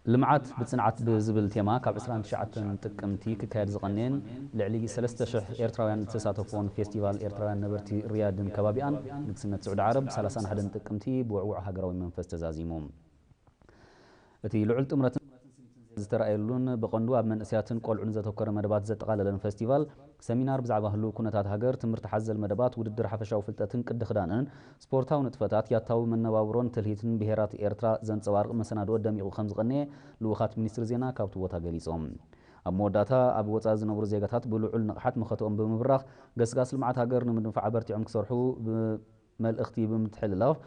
ልምዓት ብጽንዓት ብዝብል ቴማ ካብ ዕስራን ትሽዓተን ጥቅምቲ ክካየድ ዝቐነየን ልዕሊ ሰለስተ ሽሕ ኤርትራውያን ዝተሳተፍዎን ፌስቲቫል ኤርትራውያን ነበርቲ ሪያድን ከባቢኣን ንግስነት ስዑዲ ዓረብ ሰላሳን ሓደን ጥቅምቲ ብውዕዉዕ ሃገራዊ መንፈስ ተዛዚሙ። እቲ ልዑል ጥምረትን ዝተረኣየሉን ብቐንዱ ኣብ መንእሰያትን ቆልዑን ዘተኮረ መደባት ዘጠቓለለን ፌስቲቫል፣ ሰሚናር ብዛዕባ ህሉው ኩነታት ሃገር፣ ትምህርቲ ሓዘል መደባት፣ ውድድር ሓፈሻዊ ፍልጠትን ቅዲ ክዳንን፣ ስፖርታዊ ንጥፈታት፣ ያታዊ መነባብሮን ትልሂትን ብሄራት ኤርትራ ዘንጸባርቕ መሰናድኦ ደሚቑ ከም ዝቐነየ ልኡኻት ሚኒስትሪ ዜና ካብቲ ቦታ ገሊጾም። ኣብ መወዳእታ፣ ኣብ ወጻኢ ዝነብሩ ዜጋታት ብልዑል ንቕሓት መኸተኦም ብምብራኽ፣ ገስጋስ ልምዓት ሃገር ንምድንፋዕ ኣበርቲዖም ክሰርሑ ብ-፣ መልእኽቲ ብምትሕልላፍ፣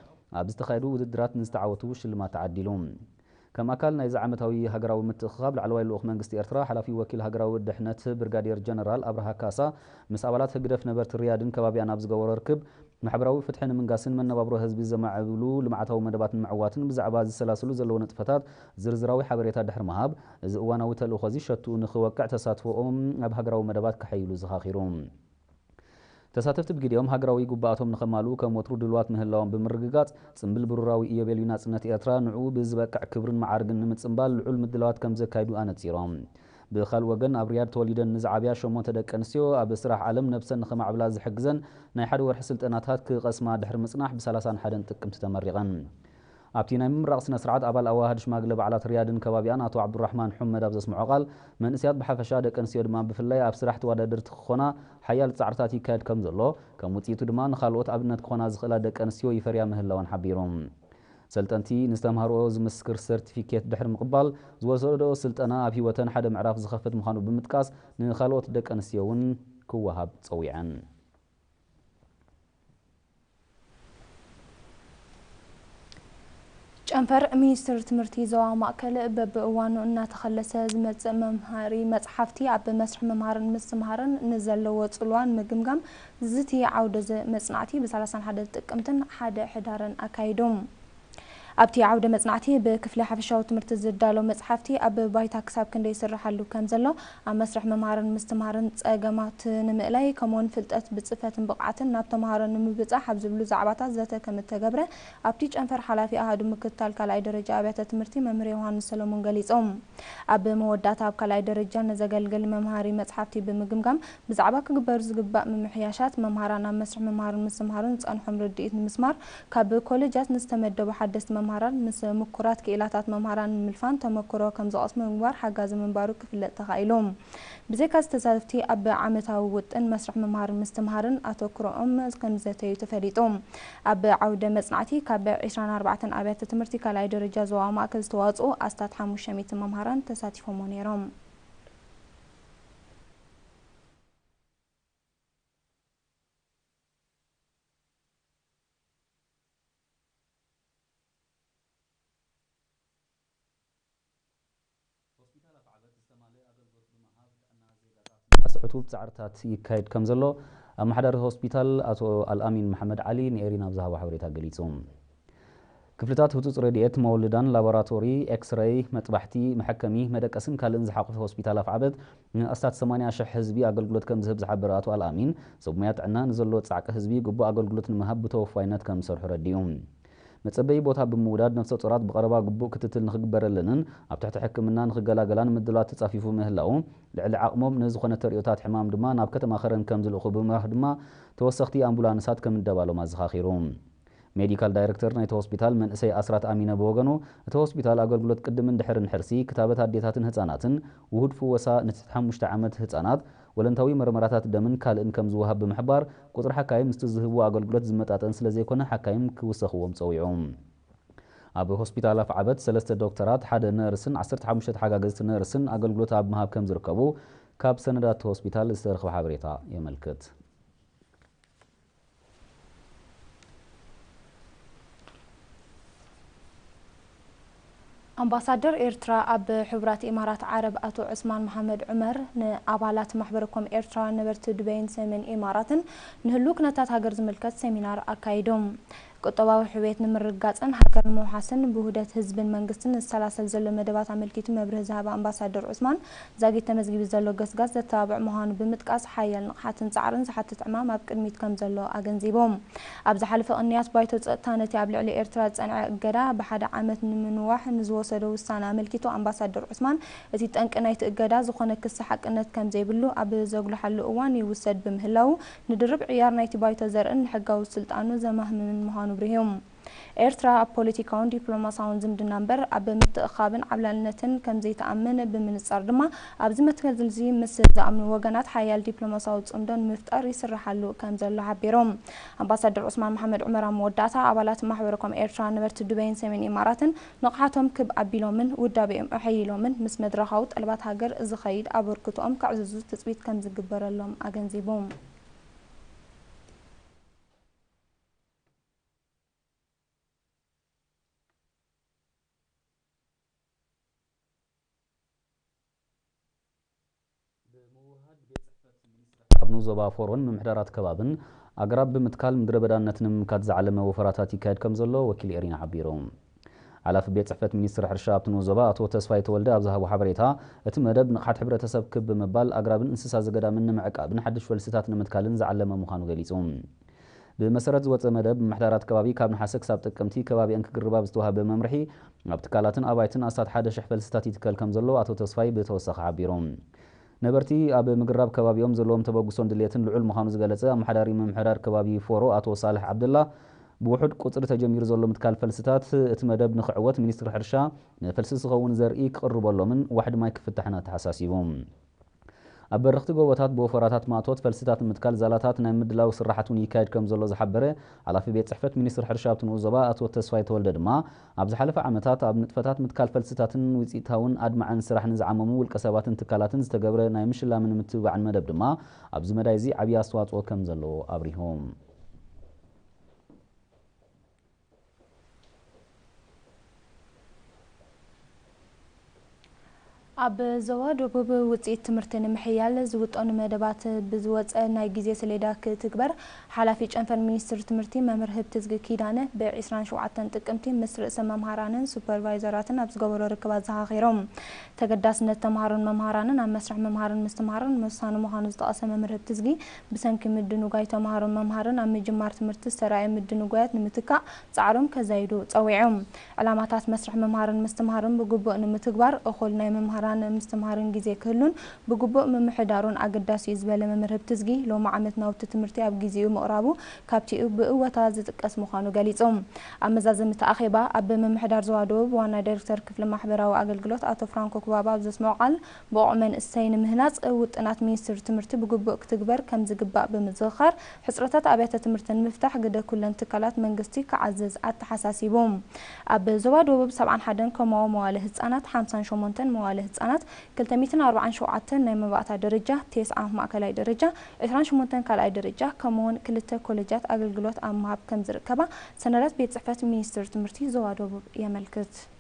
ኣብ ዝተኻየዱ ውድድራት ንዝተዓወቱ ሽልማት ተዓዲሉ። ከም ኣካል ናይዚ ዓመታዊ ሃገራዊ ምትእኽኻብ፣ ላዕለዋይ ልኡኽ መንግስቲ ኤርትራ፣ ሓላፊ ወኪል ሃገራዊ ድሕነት ብርጋዴር ጀነራል ኣብርሃ ካሳ፣ ምስ ኣባላት ህግደፍ ነበርቲ ሪያድን ከባቢኣን ኣብ ዝገበሮ ርክብ፣ ማሕበራዊ ፍትሒ ንምንጋስን መነባብሮ ህዝቢ ዘማዕብሉ ልምዓታዊ መደባት ንምዕዋትን ብዛዕባ ዝሰላስሉ ዘለዉ ንጥፈታት ዝርዝራዊ ሓበሬታ ድሕሪ ምሃብ፣ እዚ እዋናዊ ተልእኾ እዚ ሸትኡ ንኽወቅዕ ተሳትፎኦም ኣብ ሃገራዊ መደባት ከሐይሉ ዘኻኺሩ። ተሳተፍቲ ብግዲኦም ሃገራዊ ጉባኣቶም ንኸማልኡ ከም ወትሩ ድልዋት ምህላዎም ብምርግጋጽ፣ ጽምብል ብሩራዊ ኢዮቤልዩ ናጽነት ኤርትራ ንዕኡ ብዝበቅዕ ክብርን መዓርግን ንምጽምባል ልዑል ምድላዋት ከም ዘካይዱ ኣነጺሮም። ብኻልእ ወገን፣ ኣብ ሪያድ ተወሊደን ንዝዓብያ ሸሞንተ ደቂ ኣንስትዮ፣ ኣብ ስራሕ ዓለም ነብሰን ንኸማዕብላ ዝሕግዘን ናይ ሓደ ወርሒ ስልጠናታት ክቐስማ ድሕሪ ምጽናሕ፣ ብሰላሳን ሓደን ጥቅምቲ ተመሪቐን። ኣብቲ ናይ ምምራቕ ስነ ስርዓት፣ ኣባል ኣዋሃድ ሽማግለ ባዕላት ሪያድን ከባቢኣን ኣቶ ዓብዱራሕማን ሑመድ ኣብ ዘስምዖ ቃል፣ መንእሰያት ብሓፈሻ፣ ደቂ ኣንስትዮ ድማ ብፍላይ ኣብ ስራሕ ተወዳደርቲ ክኾና ሓያል ጻዕርታት ይካየድ ከም ዘሎ፣ ከም ውጽኢቱ ድማ ንኻልኦት ኣብነት ክኾና ዝኽእላ ደቂ ኣንስትዮ ይፈርያ ምህላወን ሓቢሩ። ሰልጠንቲ ንዝተምሃርኦ ዝምስክር ሰርቲፊኬት ድሕሪ ምቕባል፣ ዝወሰድኦ ስልጠና ኣብ ህይወተን ሓደ ምዕራፍ ዝኸፍት ምዃኑ ብምጥቃስ፣ ንኻልኦት ደቂ ኣንስትዮ እውን ክወሃብ ጸዊዐን። ጨንፈር ሚኒስትሪ ትምህርቲ ዞባ ማእከል በብእዋኑ እናተኸለሰ ዝመጽእ መምሃሪ መጽሓፍቲ ኣብ መስርሕ ምምሃርን ምስትምሃርን ንዘለዎ ጽልዋ ንምግምጋም ዝቲ ዓውደ ዘ-፣ መጽናዕቲ ብ ሰላሳን ሓደን ጥቅምትን ሓደ ሕዳርን ኣካይዱ። ኣብቲ ዓውደ መጽናዕቲ ብክፍሊ ሓፈሻዊ ትምህርቲ ዝዳሎ መጽሓፍቲ ኣብ ባይታ ክሳብ ክንደይ ይስርሓሉ ከም ዘሎ፣ ኣብ መስርሕ ምምሃርን ምስትምሃርን ጸገማት ንምእላይ፣ ከምኡውን ፍልጠት ብጽፈትን ብቕዓትን ናብ ተምሃሮ ንምብጻሕ ኣብ ዝብሉ ዛዕባታት ዘተ ከም እተገብረ፣ ኣብቲ ጨንፈር ሓላፊ ኣሃዱ ምክትታል ካልኣይ ደረጃ ኣብያተ ትምህርቲ መምህር ዮሃንስ ሰሎሞን ገሊጾም። ኣብ መወዳእታ፣ ኣብ ካልኣይ ደረጃ ንዘገልግል መምሃሪ መጽሓፍቲ ብምግምጋም፣ ብዛዕባ ክግበሩ ዝግባእ ምምሕያሻት፣ መምሃራን ኣብ መስርሕ ምምሃርን ምስትምሃርን ዝጸንሖም ርድኢት ንምስማር፣ ካብ ኮሌጃት ንዝተመደቡ ሓደስቲ መምሃራን ምስ ምኩራት ክኢላታት መምሃራን ንምልፋን ተመክሮ ከም ዝቐስሙ ምግባር ሓጋዚ ምንባሩ ክፍለጥ ተኻኢሉ። ብዘይካዚ፣ ተሳተፍቲ ኣብ ዓመታዊ ውጥን መስርሕ ምምሃርን ምስትምሃርን ኣተኩሮኦም ከም ዝዘተዩ ተፈሊጡ። ኣብ ዓውደ መጽናዕቲ፣ ካብ ዕስራን ኣርባዕተን ኣብያተ ትምህርቲ ካልኣይ ደረጃ ዞባ ማእከል ዝተዋጽኡ ኣስታት ሓሙሽተ ሚእቲ መምሃራን ተሳቲፎም ነይሮም። ሆስፒታል ኣፍዓበት ዝተማልእ ኣገልግሎት ብምሃብ ጥዕና ዜጋታት ንምሕያሽ ዕቱብ ጻዕርታት ይካየድ ከም ዘሎ ኣመሓዳሪ ሆስፒታል ኣቶ ኣልኣሚን መሓመድ ዓሊ ንኤሪና ኣብ ዝሃቦ ሓበሬታ ገሊጹ። ክፍልታት ህጹጽ ረድኤት፣ መወልዳን፣ ላቦራቶሪ፣ ኤክስረይ፣ መጥባሕቲ፣ መሐከሚ፣ መደቀስን ካልእን ዝሓቖፈ ሆስፒታል ኣፍዓበት ንኣስታት ሰማንያ ሽሕ ህዝቢ ኣገልግሎት ከም ዝህብ ዝሓበረ ኣቶ ኣልኣሚን፣ ሰብ ሞያ ጥዕና ንዘሎ ጻዕቂ ህዝቢ ግቡእ ኣገልግሎት ንምሃብ ብተወፋይነት ከም ዝሰርሑ ረዲኡ። መጸበዪ ቦታ ብምውዳድ፣ ነፍሰ ጡራት ብቐረባ ግቡእ ክትትል ንኽግበረለንን ኣብ ትሕቲ ሕክምና ንኽገላገላን ምድላዋት ተጻፊፉ ምህላዉ፣ ልዕሊ ዓቕሞም ንዝኾነ ተርእዮታት ሕማም ድማ ናብ ከተማ ከረን ከም ዝልእኹ ብምብራህ ድማ፣ ተወሰኽቲ ኣምቡላንሳት ከም እደባሎም ኣዘኻኺሩ። ሜዲካል ዳይረክተር ናይቲ ሆስፒታል መንእሰይ ኣስራት ኣሚነ ብወገኑ፣ እቲ ሆስፒታል ኣገልግሎት ቅድምን ድሕርን ሕርሲ፣ ክታበት ኣዴታትን ህጻናትን፣ ውሁድ ፍወሳ ንትሕቲ ሓሙሽተ ዓመት ህጻናት፣ ወለንታዊ መርመራታት ደምን ካልእን ከም ዝወሃብ ብምሕባር፣ ቁጽሪ ሓካይም ምስቲ ዝህብዎ ኣገልግሎት ዝመጣጠን ስለ ዘይኮነ፣ ሓካይም ክውሰኽዎም ጸዊዑ። ኣብ ሆስፒታል ኣፍዓበት ሰለስተ ዶክተራት፣ ሓደ ነርስን ዓሰርተ ሓሙሽተ ተሓጋገዝቲ ነርስን ኣገልግሎት ኣብ ምሃብ ከም ዝርከቡ ካብ ሰነዳት ሆስፒታል ዝተረኽበ ሓበሬታ የመልክት። ኣምባሳደር ኤርትራ ኣብ ሕቡራት ኢማራት ዓረብ ኣቶ ዑስማን መሓመድ ዑመር ንኣባላት ማሕበረ ኮም ኤርትራውያን ነበርቲ ዱበይን ሰሜን ኢማራትን ንህሉ ኩነታት ሃገር ዝምልከት ሰሚናር ኣካይዶም። ቁጠባዊ ሕውየት ንምርግጋጽን ሃገር ንምውሓስን ብውህደት ህዝብን መንግስትን ዝሰላሰል ዘሎ መደባት ኣመልኪቱ መብርሂ ዝሃበ ኣምባሳደር ዑስማን፣ ዛጊት ተመዝጊቡ ዘሎ ገስጋስ ዘተባብዕ ምዃኑ ብምጥቃስ፣ ሓያል ንቕሓትን ጻዕርን ዝሓትት ዕማም ኣብ ቅድሚት ከም ዘሎ ኣገንዚቦም። ኣብ ዝሓለፈ ቅንያት ባይቶ ጸጥታ ነቲ ኣብ ልዕሊ ኤርትራ ዝጸንዐ እገዳ ብሓደ ዓመት ንምንዋሕ ንዝወሰዶ ውሳነ ኣመልኪቱ ኣምባሳደር ዑስማን፣ እቲ ጠንቂ ናይቲ እገዳ ዝኾነ ክሲ ሓቅነት ከም ዘይብሉ ኣብ ዘጉልሓሉ እዋን ይውሰድ ብምህላዉ፣ ንድርብ ዕያር ናይቲ ባይቶ ዘርእን ንሕጋዊ ስልጣኑ ዘማህምምን ምዃኑ ኣብሪሆም። ኤርትራ ኣብ ፖለቲካውን ዲፕሎማሳውን ዝምድና እምበር ኣብ ምትእኻብን ዓብላልነትን ከም ዘይትኣምን ብምንጻር ድማ፣ ኣብዚ መትከል እዚ ምስ ዝኣምኑ ወገናት ሓያል ዲፕሎማሳዊ ጽምዶ ንምፍጣር ይስራሓሉ ከም ዘሎ ሓቢሮም። ኣምባሳደር ዑስማን መሓመድ ዑመር ኣብ መወዳእታ፣ ኣባላት ማሕበረ ኮም ኤርትራ ነበርቲ ዱበይን ሰሜን ኢማራትን ንቕሓቶም ክብ ኣቢሎምን ውዳቤኦም ኣሐይሎምን፣ ምስ መድረኻዊ ጠለባት ሃገር ዝኸይድ ኣበርክቶኦም ከዕዝዙ ትጽቢት ከም ዝግበረሎም ኣገንዚቦም። ብምውህሃድ ቤት ጽሕፈት ሚኒስትሪ ኣብ ንኡስ ዞባ ፎሮን ምምሕዳራት ከባብን ኣግራብ ብምትካል ምድረ በዳነት ንምምካት ዝዓለመ ወፈራታት ይካየድ ከም ዘሎ ወኪል ኤሪና ሓቢሩ። ሓላፊ ቤት ጽሕፈት ሚኒስትሪ ሕርሻ ኣብቲ ንኡስ ዞባ ኣቶ ተስፋይ ተወልደ ኣብ ዝሃቦ ሓበሬታ፣ እቲ መደብ ንቕሓት ሕብረተሰብ ክብ ብምባል ኣግራብን እንስሳ ዘገዳምን ንምዕቃብን ሓድሽ ፈልስታት ንምትካልን ዝዓለመ ምዃኑ ገሊጹ። ብመሰረት ዝወጸ መደብ፣ ምምሕዳራት ከባቢ ካብ ነሓሰ ክሳብ ጥቅምቲ ከባቢኣን ክግርባ ብዝተዋህበ መምርሒ፣ ኣብ ትካላትን ኣባይትን ኣስታት ሓደ ሽሕ ፈልስታት ይትከል ከም ዘሎ ኣቶ ተስፋይ ብተወሳኺ ሓቢሩ። ነበርቲ ኣብ ምግራብ ከባቢኦም ዘለዎም ተበግሶን ድሌትን ልዑል ምዃኑ ዝገለጸ ኣመሓዳሪ ምምሕዳር ከባቢ ፎሮ ኣቶ ሳልሕ ዓብደላ፣ ብውሑድ ቁጽሪ ተጀሚሩ ዘሎ ምትካል ፈልስታት እቲ መደብ ንኽዕወት ሚኒስትሪ ሕርሻ ንፈልሲ ዝኸውን ዘርኢ ክቕርበሎምን ዋሕዲ ማይ ክፍታሕን ኣተሓሳሲቡ። ኣብ በረኽቲ ጎቦታት ብወፈራታት ማእቶት ፈልስታት ንምትካል ዛላታት ናይ ምድላው ስራሓት እውን ይካየድ ከም ዘሎ ዝሓበረ ሓላፊ ቤት ጽሕፈት ሚኒስትሪ ሕርሻ ኣብቲ ንኡስ ዞባ ኣቶ ተስፋይ ተወልደ ድማ፣ ኣብ ዝሓለፈ ዓመታት ኣብ ንጥፈታት ምትካል ፈልስታትን ውጽኢታውን ኣድማዕን ስራሕ ንዝዓመሙ ውልቀ ሰባትን ትካላትን ዝተገብረ ናይ ምሽላምን ምትብባዕን መደብ ድማ ኣብዚ መዳይ እዚ ዓብዪ ኣስተዋጽኦ ከም ዘለዎ ኣብሪሆም። ኣብ ዞባ ደቡብ ውጽኢት ትምህርቲ ንምሕያል ዝውጠኑ መደባት ብዝወጸ ናይ ግዜ ሰሌዳ ክትግበር ሓላፊ ጨንፈር ሚኒስትሪ ትምህርቲ መምህር ህብትዝጊ ኪዳነ ብ ዕስራን ሸውዓተን ጥቅምቲ ምስ ርእሰ መምሃራንን ሱፐርቫይዘራትን ኣብ ዝገበሮ ርክብ ኣዘኻኺሮም። ተገዳስነት ተምሃሮን መምሃራንን ኣብ መስርሕ ምምሃርን ምስትምሃርን ወሳኒ ምዃኑ ዝጠቐሰ መምህር ህብትዝጊ፣ ብሰንኪ ምድንጓይ ተምሃሮን መምሃርን ኣብ ምጅማር ትምህርቲ ዝተራእየ ምድንጓያት ንምትካእ ጻዕሮም ከዛይዱ ጸዊዖም። ዕላማታት መስርሕ ምምሃርን ምስትምሃርን ብግቡእ ንምትግባር፣ እኹል ናይ ምምሃራን ምስትምሃርን ግዜ ክህሉን ብግቡእ ምምሕዳሩን ኣገዳሲ እዩ ዝበለ መምህር ህብትዝጊ፣ ሎሚ ዓመት ናውቲ ትምህርቲ ኣብ ግዜኡ ምቕራቡ ካብቲ ብእወታ ዝጥቀስ ምዃኑ ገሊጹ። ኣብ መዛዘሚ እቲ ኣኼባ፣ ኣብ ምምሕዳር ዞባ ደቡብ ዋና ዳይሬክተር ክፍሊ ማሕበራዊ ኣገልግሎት ኣቶ ፍራንኮ ክባባ ኣብ ዘስምዖ ቃል፣ ብቑዕ መንእሰይ ንምህናጽ ውጥናት ሚኒስትሪ ትምህርቲ ብግቡእ ክትግበር ከም ዝግባእ ብምዝኽኻር፣ ሕጽረታት ኣብያተ ትምህርቲ ንምፍታሕ ግደ ኩለን ትካላት መንግስቲ ክዓዝዝ ኣተሓሳሲቡ። ኣብ ዞባ ደቡብ ሰብዓን ሓደን ኮማዊ መዋለ ህጻናት፣ ሓምሳን ሸሞንተን መዋለ ህጻናት፣ ክልተ ሚእትን ኣርባዓን ሸውዓተን ናይ መባእታ ደረጃ፣ ተስዓ ማእከላይ ደረጃ፣ ዕስራን ሸሞንተን ካልኣይ ደረጃ፣ ከምኡ'ውን ክልተ ኮለጃት ኣገልግሎት ኣብ ምሃብ ከም ዝርከባ ሰነዳት ቤት ጽሕፈት ሚኒስትሪ ትምህርቲ ዞባ ደቡብ የመልክት።